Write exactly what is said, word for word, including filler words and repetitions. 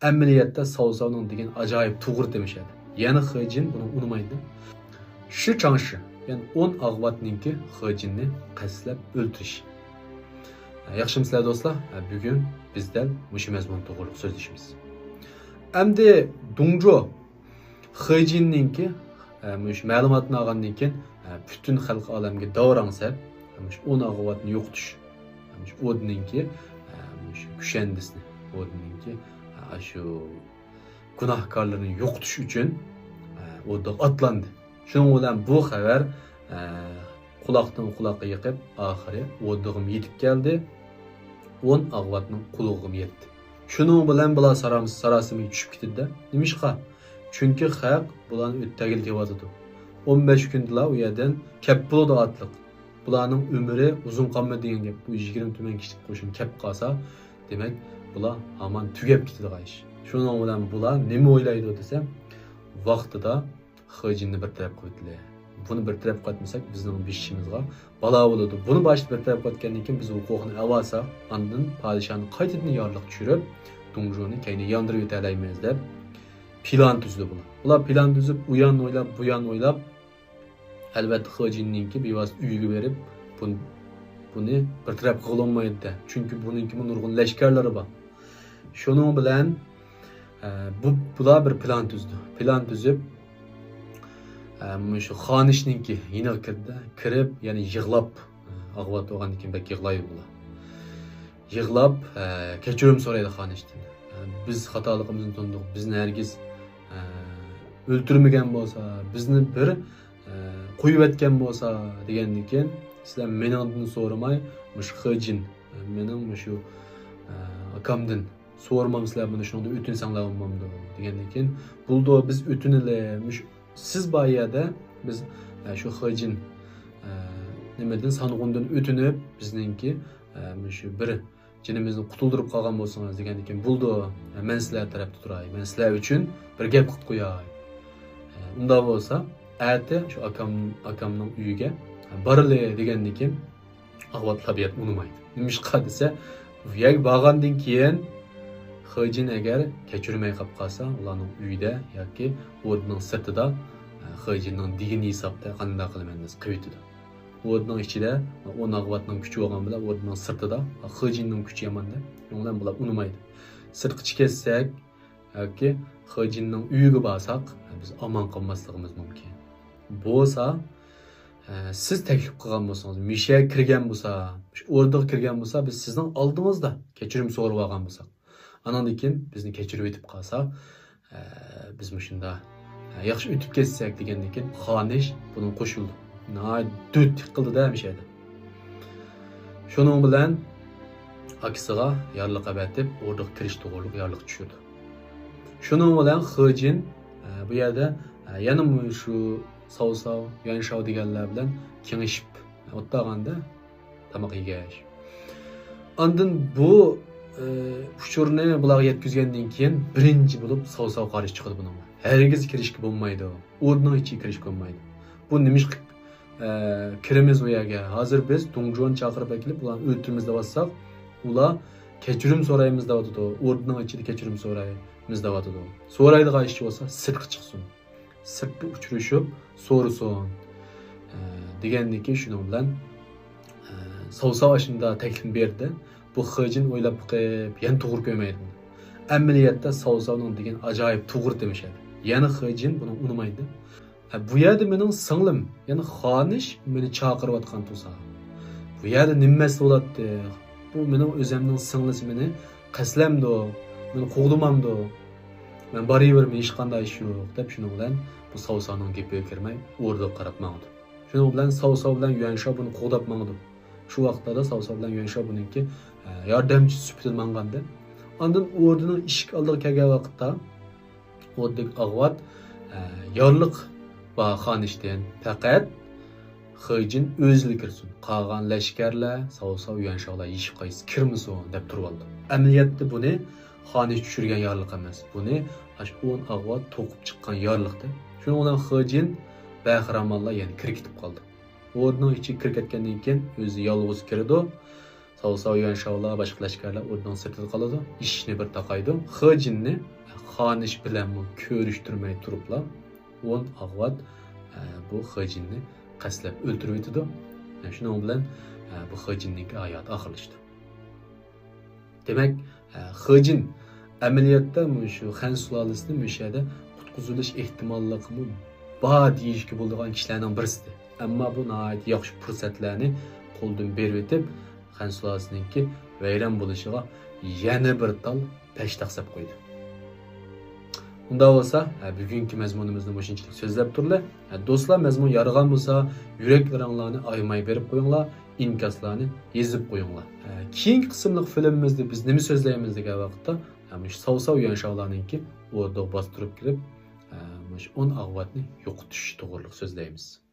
ئەمەلىيەتتە ساۋساۋنىڭ دېگەن ئاجايىپ توغرا دېمىشەدى. يەنە خېجىن بۇنى ئۇنىمايدۇ. شى چاڭشى، يەنى ئون ئاغۋاتنىڭكى خېجىننى قەستلەپ ئۆلتۈرۈشى. ياخشىمۇسىلەر دوستلار؟ بۈگۈن بىز دەل مۇشۇ مەزمۇن توغرىلىق سۆزلىشىمىز. ئەمدى دۇڭجۇ خېجىننىڭكى، ئە، مۇشۇ مەلۇماتنى ئالغاندىن كېيىن، ئە، پۈتۈن خەلق ئالەمگە داۋراڭ سەپ، مۇشۇ ئون ئاغۋاتنى يوقىتىش، مۇشۇ ئودنىڭكى، ئە، مۇشۇ كۈشەندىسىنى، ئودنىڭكى، ئە، شۇ گۇناھكارلىرىنى يوقىتىش ئۈچۈن، ئە، ئودا ئاتلاندى. شۇنىڭ بىلەن بۇ خەۋەر، ئە، قۇلاقتىن قۇلاققا يېقىپ، ئاخىرى ئودىغىمۇ يېتىپ كەلدى. ئون ئاغۋاتنىڭ قۇلىقىغىمۇ يەتتى. شۇنىڭ بىلەن بۇلار سارام-، ساراسىمىگە چۈشۈپ كېتىدۇ-دە. نېمىشقا؟ چۈنكى خەق بۇلارنى ئۆتەگىلى كېلىۋاتىدۇ. ئون بەش كۈندىلا ئۇ يەردىن كەپ بولىدۇ ئاتلىق. بۇلارنىڭ ئۆمرى ئۇزۇن قالمىدى دېگەن گەپ. بۇ يىگىرمە تۈمەن كىشىلىك قوشۇن كەپ قالسا، دېمەك، بۇلار ھامان تۈگەپ كېتىدىغان ئىش. شۇنىڭ بىلەن بۇلار نېمە ئويلايدۇ دېسە، ۋاقتىدا خېجىننى بىر تەرەپ قىلىۋېتىلى. بۇنى بىر تەرەپ قىلىۋەتمىسەك، بىزنىڭ بېشىمىزغا بالا بولىدۇ. بۇنى باشتا بىر تەرەپ قىلىۋەتكەندىن كېيىن، بىز ھوقۇقنى ئەۋالساق، ئاندىن پادىشاھنى قايتىدىن يارلىق چۈشۈرۈپ، دۇڭجۇنى كەينىگە ياندۇرۇپ ئۆتەلەيمىز دەپ پىلان تۈزدى بۇلار. بۇلار پىلان تۈزۈپ، ئۇ يان ئويلاپ، بۇ يان ئويلاپ، ئەلۋەتتە، خېجىننىڭكى بىۋاسىتە ئۆيىگە بېرىپ، بۇ-، بۇنى بىر تەرەپ قىلغىلى بولمايدۇ-دە. چۈنكى بۇنىڭكىمۇ نۇرغۇن لەشكەرلىرى بار. شۇنىڭ بىلەن، ئە، بۇ، بۇلار بىر پىلان تۈزدى. پىلان تۈزۈپ، ئە، مۇشۇ خانىشنىڭكى يېنىغا كىردى. كىرىپ، يەنە يىغلاپ، ئە، ئاغۋات بولغاندىن كېيىن بەك يىغلايدۇ بۇلار. يىغلاپ، ئە، كەچۈرۈم سورايدۇ خانىشتىن. ئە، بىز خاتالىقىمىزنى تونۇدۇق. بىزنى ھەرگىز، ئە، ئۆلتۈرمىگەن بولسا، بىزنى بىر، ئە، قويۇۋەتكەن بولسا، دېگەندىن كېيىن، سىلەر مېنىڭدىن سورىماي، مۇشۇ خېجىن، ئە، مېنىڭ مۇشۇ، ئە، ئاكامدىن سورىمامسىلەر، بۇنى شۇنىڭدىن ئۆتۈنسەڭلار بولمامدۇ؟ دېگەندىن كېيىن، بولىدۇ، بىز ئۆتۈنىلى، مۇشۇ سىز بار يەردە بىز، ئە، شۇ خېجىن، ئە، نېمىدىن، سانغۇندىن ئۆتۈنۈپ، بىزنىڭكى، ئە، مۇشۇ بىر جېنىمىزنى قۇتۇلدۇرۇپ قالغان بولسىڭىز، دېگەندىن كېيىن، بولىدۇ، مەن سىلەر تەرەپتە تۇراي، مەن سىلەر ئۈچۈن بىر گەپ قىلىپ قوياي. ئۇنداق بولسا، ئەتە شۇ ئاكام، ئاكامنىڭ ئۆيىگە بارىلى، دېگەندىن كېيىن، ئاغۋاتلار بۇ يەردە ئۇنىمايدۇ. نېمىشقا دېسە، بۇ يەرگە بارغاندىن كېيىن، خېجىن ئەگەر كەچۈرمەي قاپ قالسا، ئۇلارنىڭ ئۆيىدە ياكى ئوردىنىڭ سىرتىدا، خېجىننىڭ دېگىنى ھېسابتا قانداق قىلىمەن دېسە قىلىۋېتىدۇ. ئوردىنىڭ ئىچىدە ئون ئاغۋاتنىڭ كۈچى بولغان بىلەن ئوردىنىڭ سىرتىدا خېجىننىڭ كۈچى ياماندا. شۇنىڭ بىلەن بۇلار ئۇنىمايدۇ. سىرتقىچە كەتسەك ياكى خېجىننىڭ ئۆيىگە بارساق، بىز ئامان قالماسلىقىمىز مۇمكىن. بولسا، ئە، سىز تەكلىپ قىلغان بولسىڭىز، مۇشۇ يەرگە كىرگەن بولسا، مۇشۇ ئوردىغا كىرگەن بولسا، بىز سىزنىڭ ئالدىڭىزدا كەچۈرۈم سورىۋالغان بولساق، ئانىڭدىن كېيىن بىزنى كەچۈرۈۋېتىپ قالسا، ئە، بىز مۇشۇنداق، ئە، ياخشى ئۆتۈپ كەتسەك دېگەندىن كېيىن، خانىش بۇنىڭغا قوشۇلدى. ناھايىتى دۆت قىلدى-دە مۇشۇ يەردە. شۇنىڭ بىلەن ئاكىسىغا يارلىق ئەۋەتىپ، ئوردىغا كىرىش توغرۇلۇق يارلىق چۈشۈردى. شۇنىڭ بىلەن خېجىن، ئە، بۇ يەردە، ئە، يەنە مۇ-، شۇ ساۋساۋ، يۈەنشاۋ دېگەنلەر بىلەن كېڭىشىپ ئولتۇرغاندا، تاماق يېگەچ. ئاندىن بۇ، ئە، ئۇچۇرنى بۇلارغا يەتكۈزگەندىن كېيىن، بىرىنچى بولۇپ ساۋساۋ قارشى چىقىدۇ بۇنىڭغا. ھەرگىز كىرىشكە بولمايدۇ. ئوردىنىڭ ئىچىگە كىرىشكە بولمايدۇ. بۇ نېمىشقا، ئە، كىرىمىز ئۇ يەرگە؟ ھازىر بىز دۇڭجۇنى چاقىرىپ ئەكېلىپ، ئۇلارنى ئۆلتۈرىمىز دەۋاتساق، ئۇلار كەچۈرۈم سورايمىز دەۋاتىدۇ. ئوردىنىڭ ئىچىدە كەچۈرۈم سورايمىز دەۋاتىدۇ. سورايدىغان ئىشى بولسا سىرتقا چىقسۇن. سىرتتا ئۇچرىشىپ سورىسۇن، ئە، دېگەندىن كېيىن شۇنىڭ بىلەن، ئە، ساۋساۋ ئاشۇنداق تەكلىپنى بەردى. بۇ خېجىن ئويلاپ بېقىپ يەنە توغرا كۆرمەيدۇ. ئەمەلىيەتتە ساۋساۋنىڭ دېگەن ئاجايىپ توغرا دېمىشەدى. يەنە خېجىن بۇنى ئۇنىمايدۇ. ھە، بۇ يەردە مېنىڭ سىڭلىم، يەنى خانىش مېنى چاقىرىۋاتقان تۇرسا، بۇ يەردە نېمە مەسىلە بولاتتى؟ بۇ مېنىڭ ئۆزەمنىڭ سىڭلىسى مېنى قەستلەمدۇ، مېنى قوغدىمامدۇ؟ مەن بارىۋېرىمەن، ھېچقانداق ئىش يوق، دەپ شۇنىڭ بىلەن بۇ ساۋساۋنىڭ گېپىگە كىرمەي، ئوردىغا قاراپ ماڭىدۇ. شۇنىڭ بىلەن ساۋساۋ بىلەن يۈەنشاۋ بۇنى قوغداپ ماڭىدۇ. شۇ ۋاقىتلاردا ساۋساۋ بىلەن يۈەنشاۋ بۇنىڭكى، ئە، ياردەمچىسى سۈپىتىدە ماڭغانىدى. ئاندىن ئوردىنىڭ ئىشىك ئالدىغا كەلگەن ۋاقىتتا، ئوردىدىكى ئاغۋات، ئە، يارلىق بار خانىشتىن، پەقەت خېجىن ئۆزىلا كىرسۇن، قالغان لەشكەرلەر ساۋساۋ يۈەنشاۋلار يېشىپ قايسا كىرمىسۇن دەپ تۇرۇۋالدى. ئەمەلىيەتتە بۇنى خانىش چۈشۈرگەن يارلىق ئەمەس، بۇنى ئاشۇ ئون ئاغۋات توقۇپ چىققان يارلىقتى. شۇنىڭ بىلەن خېجىن بەخىرامانلا يەنە كىرىپ كېتىپ قالدى. ئوردىنىڭ ئىچىگە كىرىپ كەتكەندىن كېيىن ئۆزى يالغۇز كىرىدۇ. ساۋساۋ يۈەنشاۋلار، باشقا لەشكەرلەر ئوردىنىڭ سىرتىدا قالىدۇ. ئىشىكنى بىر تاقايدۇ. خېجىننى خانىش بىلەنمۇ كۆرۈشتۈرمەي تۇرۇپلا، ئون ئاغۋات، ئە، بۇ خېجىننى قەستلەپ ئۆلتۈرۈۋېتىدۇ. ئە، شۇنىڭ بىلەن، ئە، بۇ خېجىننىڭكى ھاياتى ئاخىرلىشىدۇ. دېمەك، ئە، خېجىن ئەمەلىيەتتە مۇشۇ خەن سۇلالىسىنى مۇشۇ يەردە قۇتقۇزۇۋېلىش ئېھتىماللىقىمۇ بار دېيىشكە بولىدىغان كىشىلەرنىڭ بىرسىدى. ئەمما بۇ ناھايىتى ياخشى پۇرسەتلەرنى قولدىن بېرىۋېتىپ، خەن سۇلالىسىنىڭكى ۋەيران بولۇشىغا يەنە بىر تال پەشتاق سەپ قويدى. ئۇنداق بولسا، ھە، بۈگۈنكى مەزمۇنىمىزنى مۇشۇنچىلىك سۆزلەپ تۇرلى. ھە، دوستلار، مەزمۇن يارىغان بولسا، يۈرەكلىرىڭلارنى ئايىماي بېرىپ قويۇڭلار، ئىنكاسلارنى يېزىپ قويۇڭلار. ھە، كېيىنكى قىسىملىق فىلىمىمىزدە بىز نېمە سۆزلەيمىز دېگەن ۋاقىتتا، ھە، مۇشۇ ساۋساۋ يۈەنشاۋلارنىڭكى ئوردىغا باستۇرۇپ كىرىپ، ھە، مۇشۇ ئون ئاغۋاتنى يوقىتىش توغرىلىق سۆزلەيمىز.